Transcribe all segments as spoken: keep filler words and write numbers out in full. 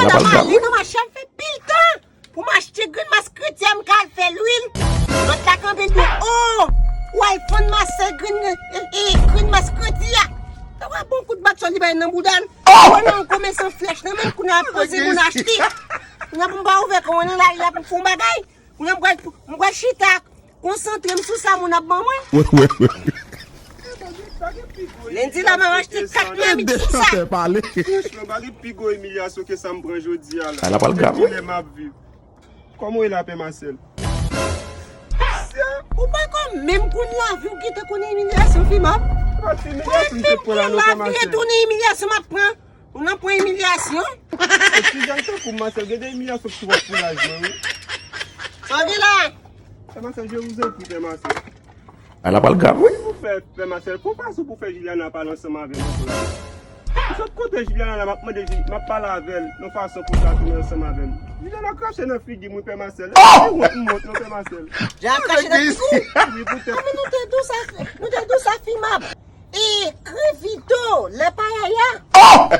Pandan m ale nan mache, m fè pil tan pou m achte grenn mas kredi a, m ka al fè lwil. Lòt la kanpe di, "O, ou al fann Masèl grenn, e, e, grenn mas kredi a." Sa wè bon kout bat sòl li bay nan bouda l. Mwen nan kòmanse flèch nan men m, kounye a poze moun achte. Kounye a pou m pa ouvè kò mwen nan lari a pou m fè yon bagay. Kounye a m pral, m pral chita, konsantre m sou sa moun ap ban mwen. Lendi la, m ap achte kat mamit sou sa. Franchman, pa gen pi gwo imilyasyon ke sa m pran jodi a la. Depi lè m ap viv. Kòman w ye la, Pè Masèl? Ou pa konn menm konn lavi w gentan konn imilyasyon, Fimab. Ou pa konn menm konn lavi e tounen imilyasyon m ap pran. Ou nan pwen imilyasyon? E ti jèn tankou m, Masèl, gen de imilyasyon ki twòp pou laj mwen, wi. Sa w gen la? Pè Masèl, je vous en prie, Pè Masèl. Ala pral grav, wi. Pou fè, Pè Masèl, fè yon fason pou fè Juliana pale ansanm avè m ankò la. M sot kote Juliana la, m ap mande Juli, m ap pale avè l yon fason pou l ka tounen ansanm avè m. Juliana krache nan figi m, wi, Pè Masèl. E pa wont m wont, non, Pè Masèl. Juliana krache nan figi w? Wi, poutèt. Anben nou te dous a, nou te dous a Fimab. E, Krevito, lè pa yaya,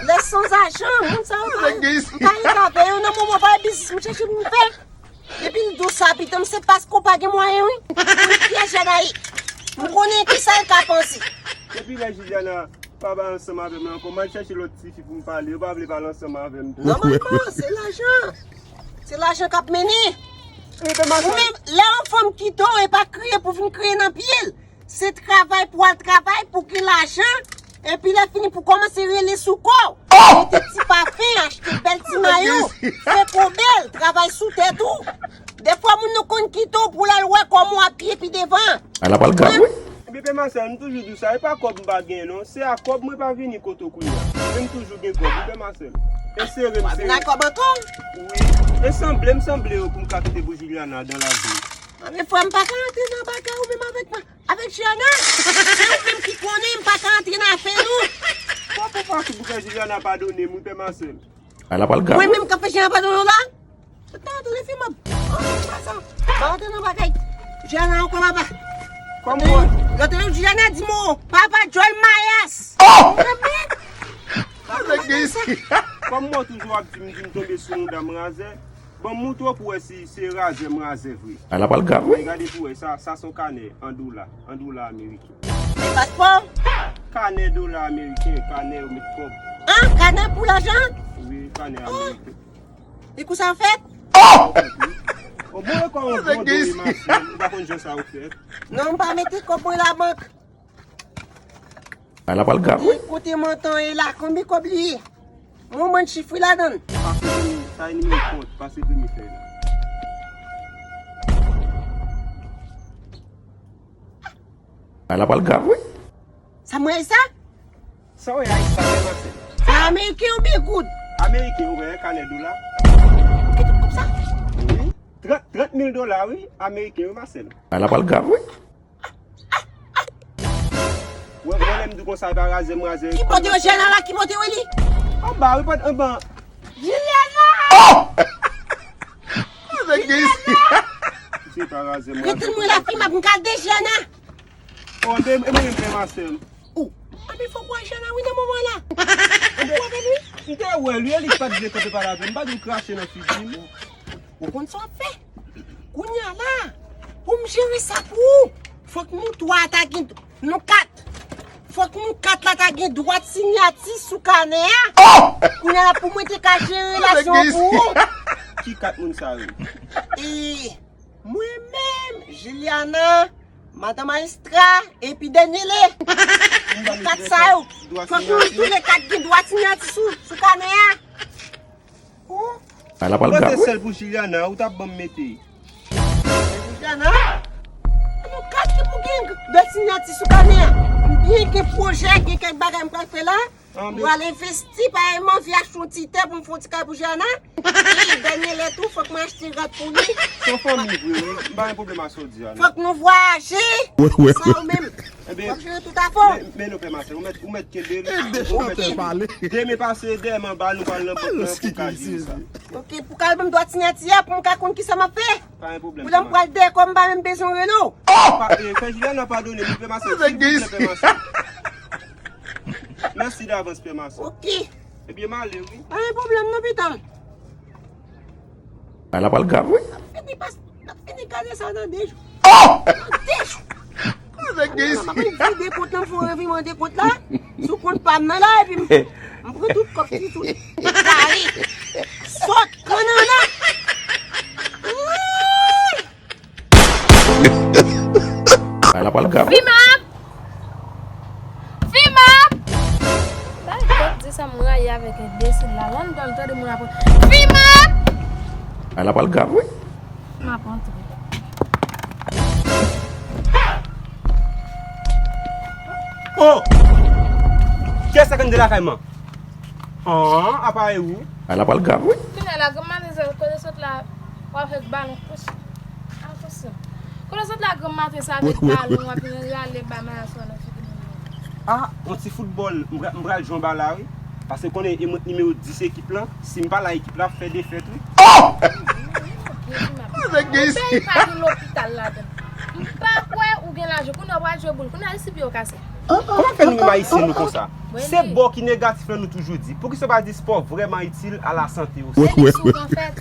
lè sanzajan, moun sa yo pa, m pa ret avè yo nan moman pa biznis m chèche pou m fè. Depi l dous sa pitan m se paske w pa gen mwayen wi. Ou pyeje Anayi. M konnen kisa l ka panse. Depi lè Juliana pa bay ansanm avè m ankò, m al chèche lòt tifi pou m pale, yo pa vle pale ansanm avè m tou. Nòmalman, se lajan. Se lajan k ap mennen. Ou menm, lè yon fanm kite w, e pa kriye pou vin kriye nan pye l. Se travay pou al travay, pou gen lajan, epi lè fini pou kòmanse rele sou kò w. Mete ti pafen, achte bèl ti mayo, fè kò bèl, travay sou tèt ou. Dèfwa moun nan konn kite w pou l al wè kòman w abiye pi devan. Ala pral grav, wi. Ebyen, Pè Masèl, m toujou di w sa, e pa kòb m pa genyen non, se a kòb mwen pa vini kote w kounye a. Men m toujou gen kòb, wi, Pè Masèl. E sere m sere. W ap vin ak kòb ankò? Wi. E sanble m sanble yo pou m ka kite pou Juliana dan lavi m. Anben, frè m, pa ka antre nan bagay ou menm avèk mwen. Avèk Juliana, se ou menm ki konnen m pa ka antre nan afè nou. Sa fè fason pou fè Juliana padone m wi, Pè Masèl. Ala pral grav. Mwen menm k ap fè Juliana padone w la? Tande, tande, fi m ap. Oh, pa sa. Pa antre nan bagay Juliana ankò, papa. Kòm mwen. Lòt jou Juliana di m, oh, papa Joel Mayas. Oh! Kòm mwen toujou ap di m, di m tonbe sou yon dam razè. Ban m moutre w pou w wè si se razè m razè vre. Ala pral grav wi. Gade pou w wè sa, sa se yon kanè an dola, an dola ameriken. E paspò? Kanè dola ameriken, kanè yo met kòb. An, kanè pou lajan? Wi, kanè ameriken. E kou sa fèt? Oh! Bon, mwen wè kòman w bon doye mache, m pa konn jan sa yo fèt. Non, m pa mete kòb mwen labank. Bagay la pral grav wi. Kote mantan ye la, konbyen kòb li ye? Mwen bann chif wi ladan l. Pase pou li, sa e nimewo kont, pase pou li fè la. Bagay la pral grav wi. Sa mwen ye sa? Sa w ye a sa mwen pase? Sa ameriken oubyen goud? Ameriken ou wè kanè dola. Ki tout kòb sa? Wi. Trant, trant mil dola wi, ameriken wi Masèl. Bagay la pral grav wi. Wè, wè lè m di w konsa, e pa razè m razè. Ki pote yo Jèna la, ki pote yo li? Anba, wi, pote anba. Jèna! Oh! Jèna! Se pa razè m razè. Rete mwen la, fi m ap gade Jèna. Oh, e mwen menm fè masè m. Ou. Anben fòk wè Jèna wi nan moman la. Ou wè li? M te wè l wi, e li k pa t vle kanpe pale avè m. M pa di w krache nan figi m. Ou konn sa w ap fè? Kounye a la, pou m jere sa pou ou, fòk nou twa ta gen, nou kat. Fòk nou kat la ta gen dwa sinyati sou kanè a. Kounye a la, pou mwen te ka jere relasyon an pou ou. Ki kat moun sa yo? E mwen menm, Juliana, Madan Maestra, epi Daniele. Kat sa yo, fòk nou toulekat gen dwa sinyati sou, sou kanè a. Ala pral grav wi. Sèl pou Juliana ou t ap ban m mete. Pou Juliana? Nou kat ki pou gen de sinyati sou kanè a. M byen gen pwojè, gen kèk bagay m pral fè la. M pral envesti, pa m anvi achte yon ti tè pou m fè yon ti kay pou Juliana. Epi Daniele tou, fòk m achte rad pou li. Se yon fanmi vre wi. M pa gen pwoblèm ak sa w di a non. Fòk nou vwayaje. Sa ou menm. Ebyen, men, men non, Pè Masèl, ou mèt, ou mèt kenbe l. Ou mèt kenbe l. Demen pase dèyè m anba, nou pral nan bank lan pou ka jere sa. Oke, pou ka ban m dwa sinyati a, pou m ka konn kisa m ap fè. Pa gen pwoblèm, Pè Masèl. Pou lè m pral dèyè kò m, m pa menm bezwen rele w. Pa, e, fè Juliana padone m, Pè Masèl, silvouplè, Pè Masèl. Mèsi davans, Pè Masèl. Oke. Ebyen, m ale, wi. Pa gen pwoblèm, non, pitan. Bagay la pral grav, wi. N ap fini pas, n ap fini gaze sa nan de jou. Oh! Nan de jou. Kote nèg gen isi? M ap vide kont lan, m fè yon reviman de kont la. Sou kont pa m nan la, epi m, m pran tout kòb ki sou li. Kare. Sòt, kannannan. Wouy! Bagay la pral grav, wi. Fimap! Fimap! Bay tèt di sa m rayi avèk enbesil la. Lè m dòmi tande moun ap, Fimap! Bagay la pral grav, wi. M ap antre. Oh! Kiyès sa k anndan lakay mwen? An, apa e ou? Bagay la pral grav, wi. Kounye a la, granm maten sa, kote sot la, w avèk balon. Attention. Kote sot la, granm maten sa, avèk balon, w ap vin rale ba mayason nan figi moun yo. Ah, yon ti foutbòl, m pra-, m pral jwe anba la, wi. Paske konnen e mwen nimewo dis ekip lan, si m pa la, ekip la ap fè defèt, wi. Oh! Nèg gen isi. Peyi pa gen lopital ladan. M pa kwè ou gen lajan. Kounye a w pral jwe boul. Kounye a, isi pye w kase. Kòman fè nou menm Ayisyen nou konsa? Se bò ki negatif lan nou toujou di. Poukisa w pa di spò vrèman itil a la sante osi? Se li sou an fèt.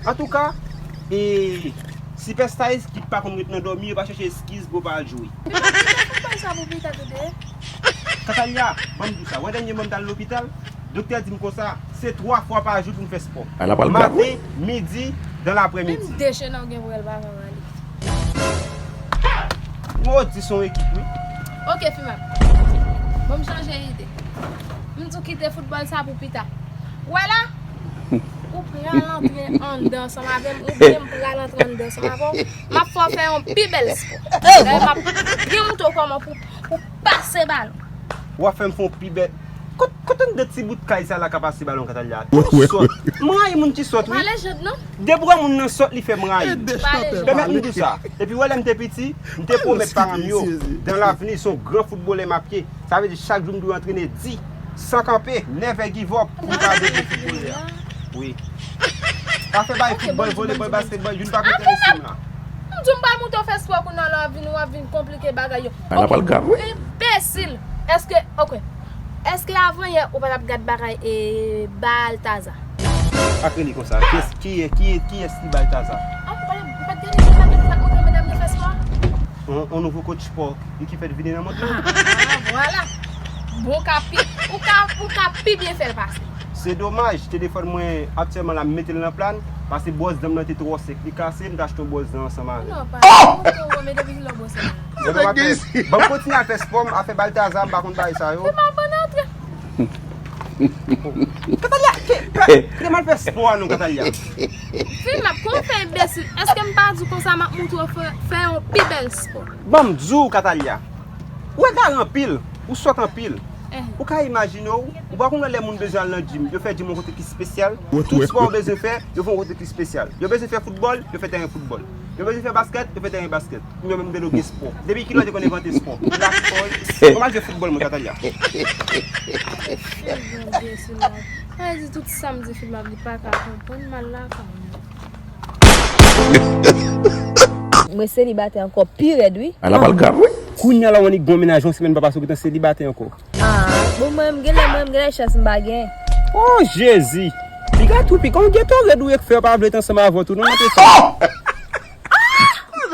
Antouka, e, sipèsta ki pa konn ret nan dòmi, yo pa chèche eskiz pou yo pa al jwe. Yo pa kite foutbòl sa pou pita, tande. Katalya, ban m di w sa. Wè dènye mwa m t al lopital, doktè di m konsa, se twa fwa pa jou pou m fè spò. Bagay la pral grav, wi. Maten, midi, dan laprèmidi. Menm de chena w gen pou w al pa fè w ale. Modi se yon ekip, wi. Ok, Fimap. Bon, m chanje ide. M di w kite foutbòl sa pou pita. Ou wè la? Ou pral antre anndan ansanm avè m, oubyen m pral antre anndan ansanm avè w. M ap fè w fè yon pi bèl spò. Dayè, m ap byen montre w kòman pou, pou pase balon. W ap fè m fè yon pi bèl. Kot, kot anndan ti bout kay sa la ka pase balon, Katalya? Ou sòt. M rayi moun ki sòt, wi. Pa lejand, non. Depi w wè moun nan sòt, li fè m rayi. Pa lejand. Pèmèt m di w sa. Epi w wè lè m te piti, m te pwomèt paran m yo, dan lavni, se yon gran foutbolè m ap ye. Sa vle di chak jou m dwe antrene di, san kanpe, never give up, pou m ka vin foutbolè a. Wi. Pa fè bay foutbòl, volebòl, basketbòl, youn pa enterese m la. M di w m pral montre w fè spò kounye a, lè w ap vin, w ap vin konplike bagay yo. Bagay la pral grav, wi. Enbesil! Èske, ok. Èske avanyè ou pa t ap gad bagay e Baltaza? Pa rele konsa. Kiyès, kiyès, kiyès, kiyès ki Baltaza? Ah, ou pa, ou pa t gade jan Baltaza t ap montre medam yo fè spò? On, on nouvo coach spò, li ki fèt vini nan mond lan. Ah, vwala. Bon, ou ka pi, ou ka, ou ka pi byen fè l pase. Se domaj, telefòn mwen aktyèlman la, m mete l nan plan, paske bwòs dan m nan te twò sèk, li kase, m te achte yon bwòs dan ansanm avè l. Non, pa, ou te wè, men depi kilè w bwose l? Ban m kontinye al fè spò m, afè Baltaza, m pa konn bagay sa yo. Fimap, antre. Katalya, ke, ke, kite m al fè spò a non, Katalya. Fimap, kòman w fè enbesil? Èske m pa di w konsa m ap montre w fè, fè yon pi bèl spò? Ban m di w, Katalya. Ou egare anpil, ou sòt anpil. Ou ka imajine w, ou pa konn lè moun bezwen al nan gym, yo fè gym yon kote ki espesyal. Tout spò yo bezwen fè, yo fè yon kote ki espesyal. Yo bezwen fè foutbòl, yo fè tèren foutbòl. Yo bezwen fè baskèt, yo fè tèren baskèt. Yo menm vle gen spò. Depi kilè w te konn envante spò? Ou la spò, wi. Kòman al jwe foutbòl, mwen, Katalya? Sa vle di tout sa m di Fimap, li pa ka konprann, m al lakay mwen. Mwen selibatè ankò pi rèd, wi. Bagay la pral grav, wi. Kounye a la, w annik gon mennaj, yon semèn pa pase, ou gentan selibatè ankò. Ah, bon, mwen menm, genlè, mwen menm, genlè chans m pa gen. Oh, Jezi! Piga tou, piga, yon geto rèd ou ye k fè yo pa vle t ansanm avè w tou, non, nan te fè.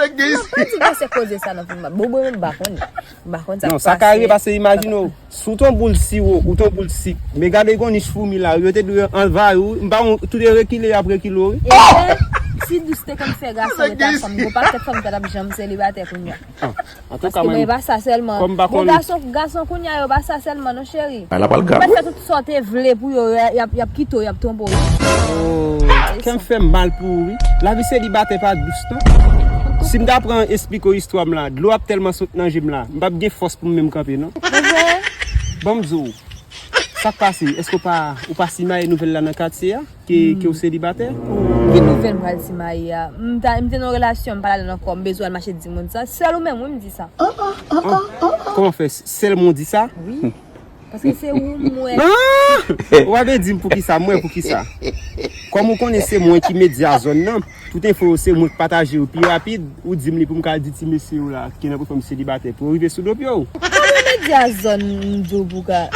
Nèg gen isi. Mwen pa di gen se koze sa nan fim nan. Bon, mwen menm, m pa konnen. M pa konn sa k pase. Non, sa ka rive paske imajine w, si w t yon boul siwo, ou t yon boul sik, men gade gon nich foumi la, yo te dwe anvayi w, m pa wont, tout e rekile, y ap rekile w, wi. Ebyen, si Dous te konn fè gason rete ak fanm, gon pakèt fanm pa t ap janm selibatè kounye a. Ah, antouka, mwen, e pa sa sèlman. Kòm m pa konn. Bon, gason, gason kounye a yo pa sa sèlman, non, cheri. Bagay la pral grav, wi. Yo mèt fè tout sa w te vle pou yo, y ap, y ap kite w, y ap tonbe w, wi. Oh, kè m fè m mal pou ou, wi. Lavi selibatè pa dous, non. Si m ta pran esplike w istwa m la, dlo ap tèlman sot nan je m la, m p ap gen fòs pou m menm kanpe, non. Bon, m di w, sa k pase? Èske w pa, ou pa simaye nouvèl la nan katye a? Ke, ke w selibatè? Ki nouvèl m pral simaye a? M ta, m te nan yon relasyon, m pa ladan l ankò, m bezwen al mache di moun sa. Sèl ou menm, wi, m di sa. Kòman fè? Sèl mwen w di sa? Wi. Paske se ou m wè. Ah! Ou pa vle di m poukisa, m wè poukisa. Kòm ou konnen se mwen ki medya zòn nan, tout enfo yo se mwen k pataje yo pi rapid, ou di m li pou m ka di ti mesye yo la, ki nan pwofòm selibatè, pou yo rive sou do pye w. Kòman medya zòn m di w pou ka?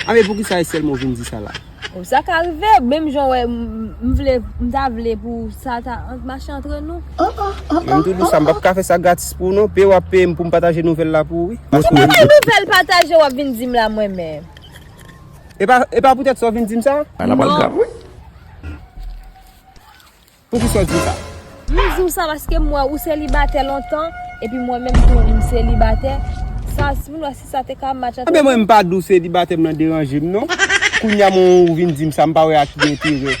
A, men poukisa e sèl mwen w vin di sa la? Bon, sa ka rive, menm jan wè, m, m vle, m ta vle pou sa ta ant-, mache antre nou. Menm tou dou sa, m p ap ka fè sa gratis pou ou non. Peye w ap peye m pou m pataje nouvèl la pou ou, wi. Kòman bay nouvèl pataje w ap vin di m la mwen menm? E pa, e pa poutèt sa w vin di m sa? Bagay la pral grav, wi. Poukisa w di m sa? M di w sa paske m wè ou selibatè lontan, epi mwen menm tou m selibatè. Sa, si m wè si sa te ka match ant Anben mwen m pa di w selibatè m nan deranje m non. Kounye a mwen ou vin di m sa, m pa wè a ki enterè.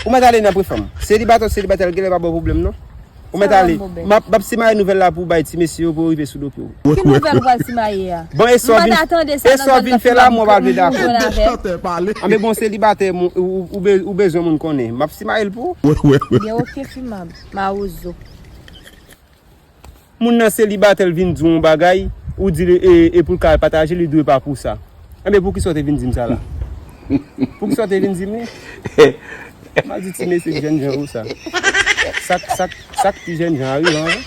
Ou mèt ale nan prefanm. Selibatè w selibatè, l genlè pa ba w pwoblèm non. Ou mèt ale. M ap, m ap simaye nouvèl la pou w bay ti mesye yo pou yo rive sou do pye w. Ki nouvèl ou pral simaye a? Bon, e sa w vin, e sa w vin fè la, mwen pa vle dakò. Avè. Anben bon, selibatè, ou, ou, ou be-, ou bezwen moun konnen. M ap simaye l pou ou. Gen oke fi m ap mawozo. Moun nan selibatè, l vin di w yon bagay, ou di l e, e pou l ka al pataje, li dwe pa pou sa. Anben poukisa w te vin di m sa la? Poukisa w te vin di m li? M a di ti mesye k jènjan ou sa. Sak, sak, sak pi jènjan a wi, anvan.